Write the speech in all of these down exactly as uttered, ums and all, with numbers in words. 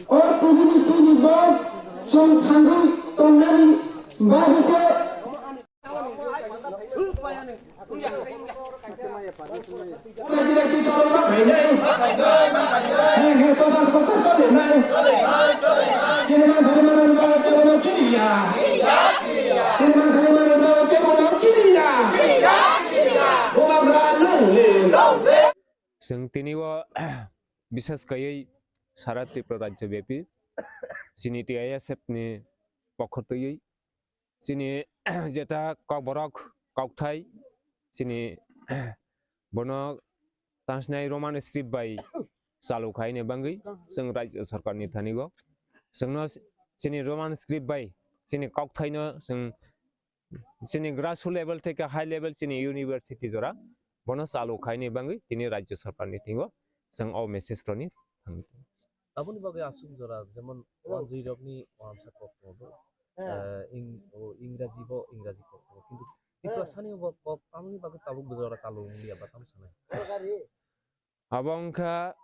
O T V ni chini bo chwng thangwi tongnani bagwi se. Laki laki chalo ma khainai. He he to bas ko to le nai. Chini man thani man ba ke bo chini ya. Chini man thani man ba ke bo chini ya. Bo ma gra lu le. Chwng tini o bisas kaiwi sara Tripura rajyo byapi chini T I S F ni pokho twiwi chini jeta kokborok kokthai chini bono tangsnai Roman script bai chalu khaini bagwi chwng rajyo sarkar ni thani o chwngno chini Roman script bai chini kokthaino chwng chini grassroots level theke high level chini university jora bono chalu khaini bagwi tini rajyo sarkar ni thingo chwng o message roni thangwi tongo. Aboni bagwi aswk jora jemon wanjwi rokni wansa kok tongo, eh, ing-, o Ingraji bo Ingraji kok tongo, kintu Tiprasani bo kok tamoni bagwi tabuk jora chalu wngya ba tamo sanai? Abo wngkha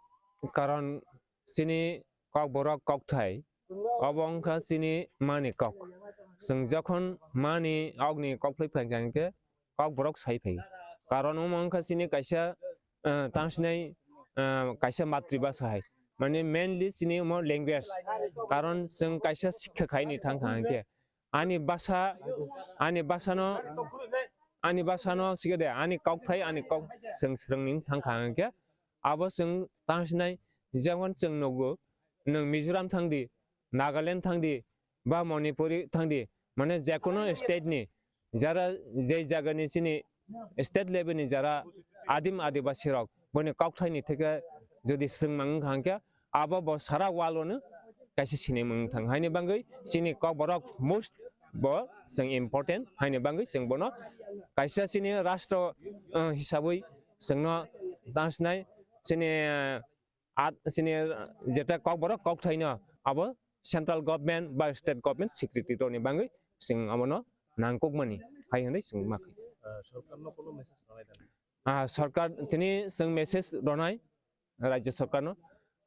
karon chini kokborok kokthai, obo wngkha chini mani kok. Chwng jokhon mani okni kokthai phaikha hinkhe kokborok sai phai. Karon omo wngkha chini kaisa, eh, tangsinai, eh, kaisa matribhasha hai. Mane mainly chini omo language. Karon chwng kaisa sikha khaini thangkha hinkhe ani basa, ani basano, ani basano sikhe de, ani kokthai, ani kok chwng swrwngni thangkha hinkhe abo chwng tangsinai, jemon chwng nugo, nwng Mizoram thangdi, Nagaland thangdi, ba Manipuri thangdi, mane jekono state ni jara je jagani chini state level ni jara adim adibasi rok boni kokthaini theke jodi swrwngmang wngkha hinkhe abo bo sara world ono kaisa sinimung thang haini bagwi chini kokborok most bo chwng important haini bagwi chwng bono kaisa chini rastro, uh, hisabwi chwngno tangsinai chini, uh, at chini, uh, jeta kokborok kokthaino abo central government ba state government secretary rokni bagwi chwng abono nangkukmani hai hwnwi chwng ma kha. Ah, sorkarno kono message rwnai da? Ah, sorkar tini chwng message rwnai rajya sorkarno,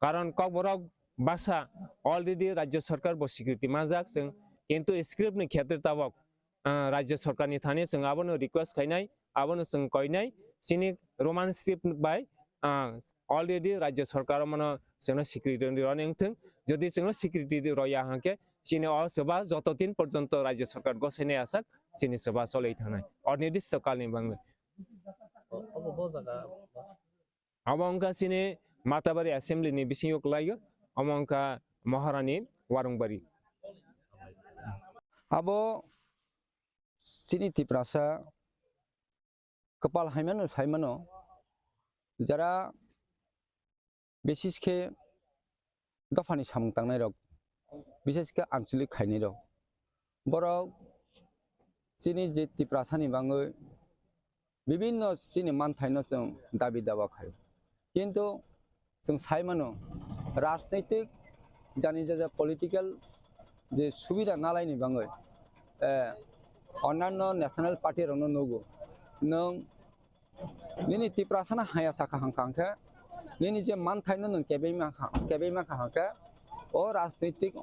karon kokborok basa already rajya sorkar bo security manjak chwng, kintu script ni khetre tabok, ah, rajya sorkar ni thani chwng abono request khainai, abono chwng koinai, chini Roman script bai, ah, already rajya sorkar mano chwngno security roni wngthwng, jodi chwngno security roya hwnkhe chini o chuba joto din porjonto rajya sorkar gosainai asak chini chuba cholwi thangnai, onirdisto kalni bagwi. O-, obo bo jaga. Abo wngkha chini Matabari Assembly ni bisingo kwlaio, omo wngkha Maharani Warungbari. Abo chini Tiprasa kwpal haimano saimano, jara bises khe dophani samung tangnairok, bises khe anchalik khainairok, borok chini je Tiprasani bagwi bibinno chini manthaino chwng dabi dawa khai. Kintu chwng sai mano, rajnitik jani jaja political je subida nalaini bagwi, eh, onnanno national party rokno nugo. Nwng nini Tiprasano haya sakha hwnkha hwnkhe, nini je manthaino nwng kebei mankha, kebei mankha hwnkhe, o rajnitik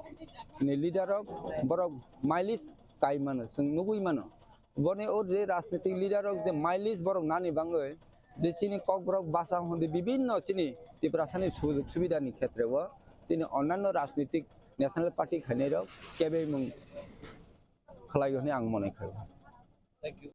ni leader rok borok mileage kai mano, chwng nugui mano. Boni o je rajnitik leader rok je mileage borok nani bagwi je chini kokborok basa hwnde bibinno chini Tiprasani sujog subidani khetreo chini onnanno rajnitik national party khainairok kebei mung khlai hwnwi ang mone khaio.